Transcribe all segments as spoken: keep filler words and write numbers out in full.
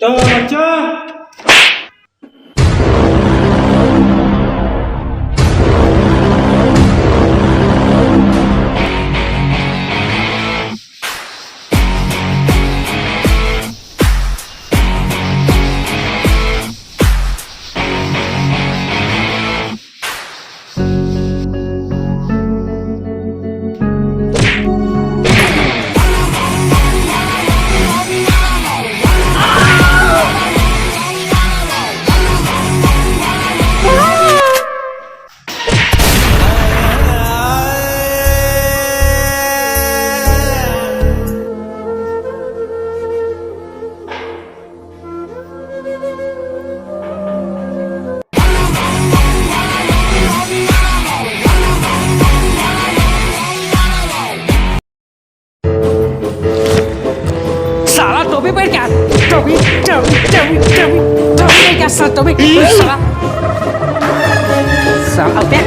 तो बच्चा, साला टोपी पहन के आ, टोपी, टोपी, टोपी, टोपी, टोपी पहन के आ, साला टोपी, साला, साला, अबे।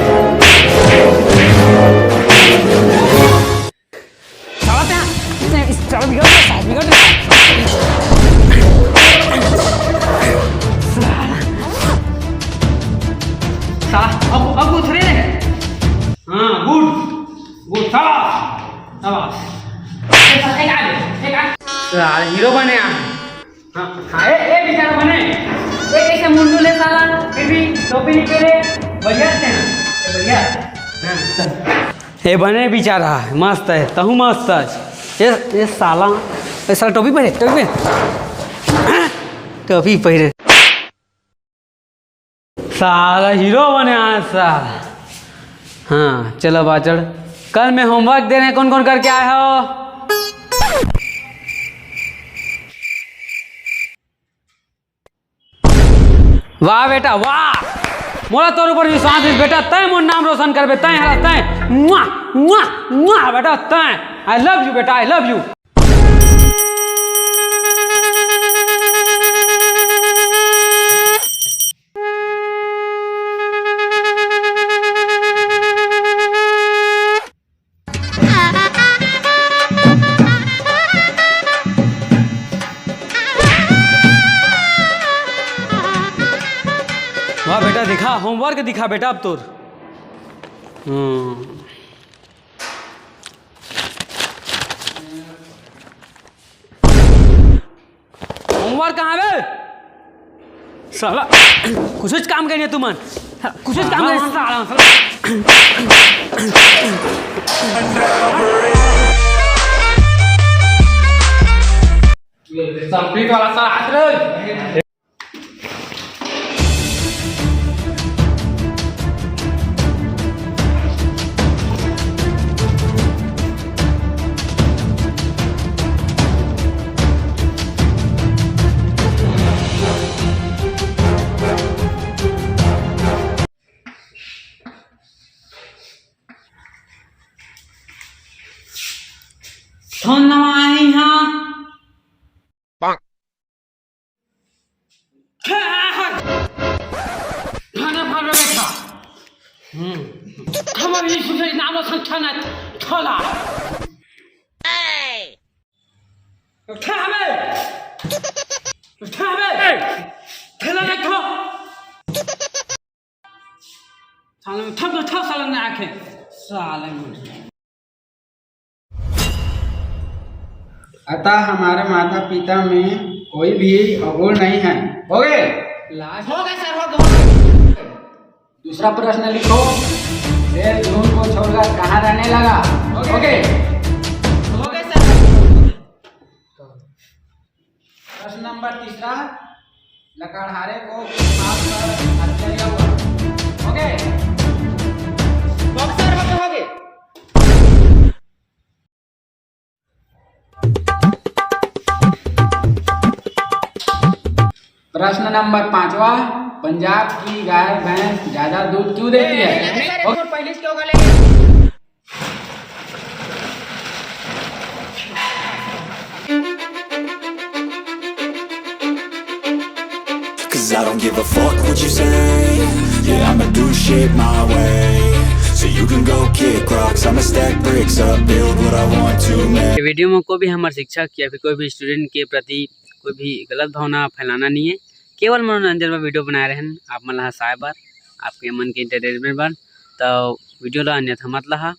साला, साला बिगड़ गया, साला बिगड़ गया। साला, अब, अब उतरे रे। हाँ, गुड, गुड, शाबाश, शाबाश। एक, एक आगे, एक आगे। साला हीरो बने आ। हाँ, हाँ, ए, ए बेचारा बने। ए, कैसे मुंडू ले साला, फिर भी टोपी नहीं पहने। बढ़िया थे ना? ए, बढ़िया। हाँ। ए बने बेचारा, मस्त है, तहूँ मस्त है। ए, ए साला, ए साला टोपी पहने, टोपी पहने। टोपी पहने। साला हीरो बने आज साला। हाँ, चलो बाचड़, कल मैं होमवर्क दे रहे हैं, कौन कौन करके आए हो? वाह बेटा वाह, मोला तोर ऊपर विश्वास है बेटा, तैं मोर नाम रोशन करबे, तैं हला तैं, मुआ, मुआ, मुआ बेटा तैं, I love you बेटा, I love you। वाह बेटा, दिखा, होमवर्क दिखा बेटा अब तोर। हम्म। होमवर्क कहाँ बे? साला, कुछ काम करिए तुमन। कुछ काम करिए साला, साला। ये संपीत वाला साला हाथ रे। धन्यवाद। खाना फाड़ रहे था। हम्म। हमारे लिए सुधे नाम संख्या ना थोला। उठा हमें। उठा हमें। थैला रखो। साले में थप दो, थप साले में आके। साले में। अतः हमारे माता पिता में कोई भी अवगुण नहीं है। हो गए? लास्ट। हो गए सर, हो गए। दूसरा प्रश्न लिखो, शेर जून को छोड़कर कहाँ रहने लगा? ओके। हो गए सर। प्रश्न नंबर तीसरा, लकड़हारे को किस बात पर आश्चर्य हुआ? ओके। बॉक्सर हो तो हो गए। प्रश्न नंबर पांचवा, पंजाब की गाय भैंस ज्यादा दूध क्यों देती है? ओके। पहले से क्यों गले? Cause I don't give a fuck what you say. Yeah, I'ma do shit my way. So you can go kick rocks, I'ma stack bricks up, build what I want to, man. ये video में कोई भी हमारे शिक्षक या फिर कोई भी स्टूडेंट के प्रति कोई भी गलत भावना फैलाना नहीं है। केवल मनोरंजन बर वीडियो बनाए रहन, आप मन ला हंसाए बर, आपके मन के एंटरटेनमेंट बर। तो वीडियो ला अन्यथा मत लहा।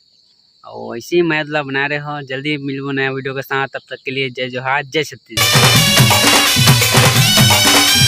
और ऐसे ही मया दुलार बनाए रहो। जल्दी मिलबो नया वीडियो के साथ, तब तक के लिए जय जोहार, जय छत्तीसगढ़।